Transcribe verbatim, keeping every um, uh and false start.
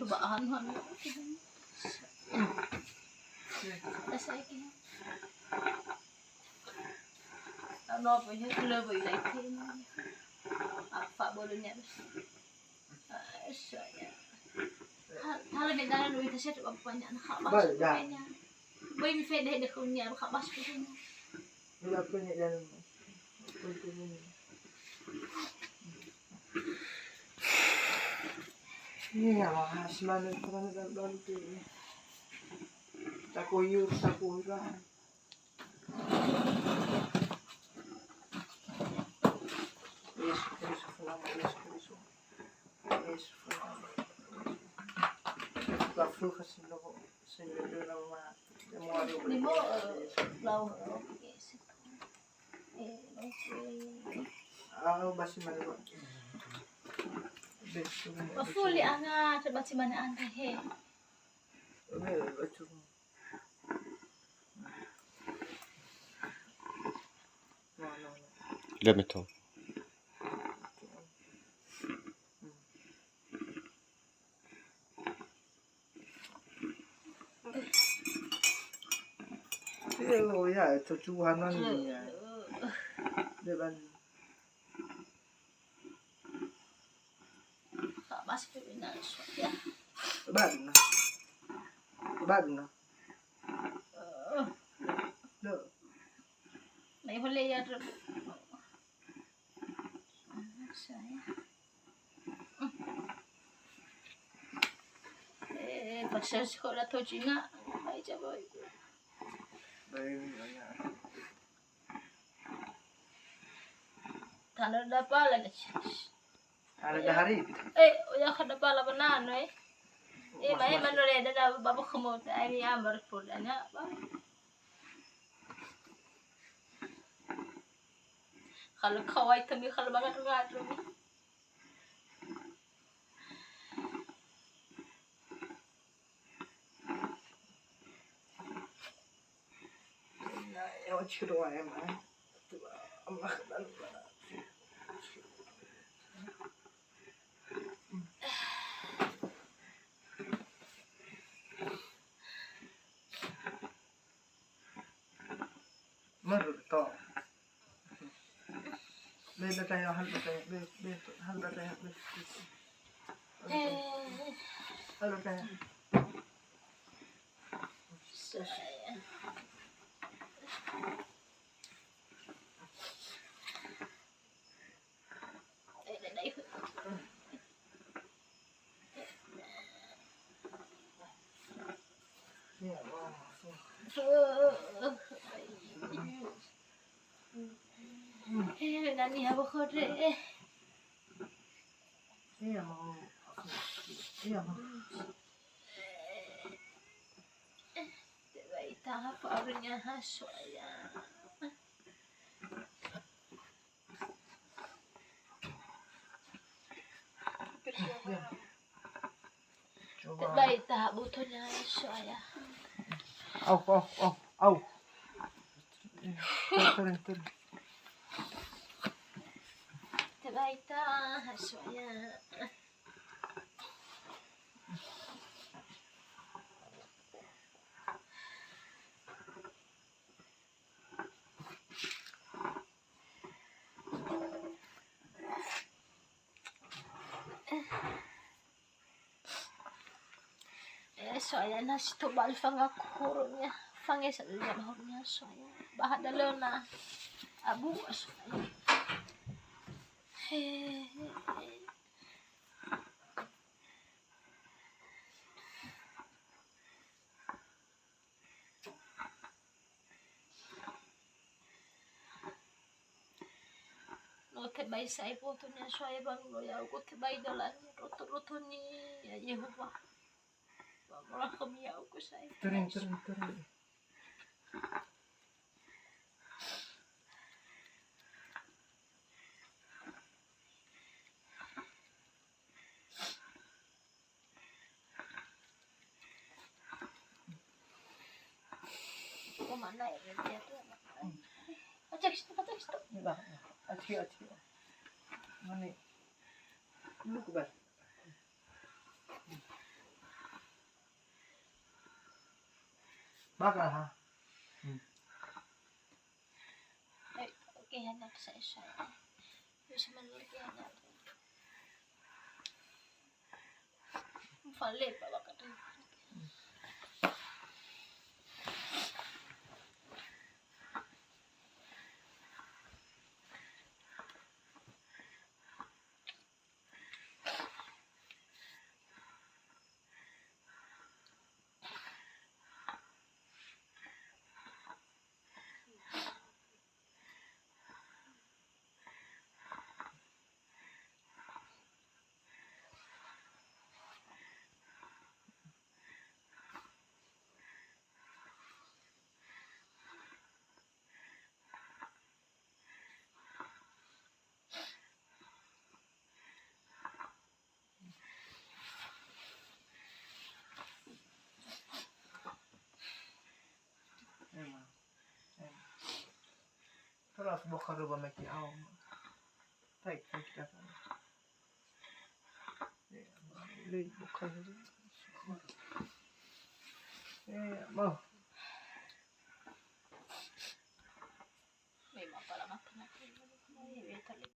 Coba anu, anu. Ada saya kira. Anu apa ya? Gula boy lagi. Apa bolehnya? Saya. Hal, hal ni dalam duit saya tu banyak nak habas. Baik, dah. Boy mi fede de kunya, habas kunya. Bila punya dalam. Iya, mas, mana, mana, mana, mana, mana, takoyur, takoyur. Yesu Kristo, Yesu Kristo. Yesu Kristo. Lafu kasi loko, sendiri nama. Nimo, eh, lau, eh, Ah, basi mane, Pak. Betul. Mafuli anga, coba si mane anga, he. Ini, betul. Nah, nah, nah. Dia betul. Iya, oh ya, itu cuhanan ya. Dia kan. Mas, ya. Baru nah. Baru nah. Loh. Mai hole ya, Bro. Saya. Eh, pas sekolah tau Cina, baik coba. Baik, ya. Tanah dapat lagi. Ada dahari. Eh, ya kada pala benar, eh. Eh, mai manore ada baba kemot, ini amar pun ada apa? Kalau kawai kami kalau banget ngatur. Menurut to. Be, be, tayo, hal, be, be, be, hal, be, be, be. Eh. Hal, be. Saya. Eh, dadai. Eh, nani apa kode? Eh. Iya, mau. Iya, mau. Tebai tahap arunya haso ya. Coba. Tebai tahap butuhnya haso ya. Au, au, au, au. Turun, turun. Tebai tahap haso ya. Eh, soalnya nasi tobali fangaku hurufnya. Fangesa dulu nama hurufnya soalnya. Bahada lona. Abu soalnya. Hehehe. No tebai sa'ae botonia so'aya bangulo ya'ugö tebai dalania roto-rotonia Yehowa. Ba mola khömi ya'ugö sa'ae. Tering, tering, tering. Kemana ya dia tuh? Acak situ, acak situ. Lah, acak, acak. Mana? Lugu bar. Bakal ha. Hmm. Eh, oke, hanya saya, saya. Bisa menurut ya, hanya. Fale, Pak, bakal. Ema. Ema. Terus bokar ba meki au. Taik, taik kita. Ya, le bokar. Ya, mau. Memang pala makan aku.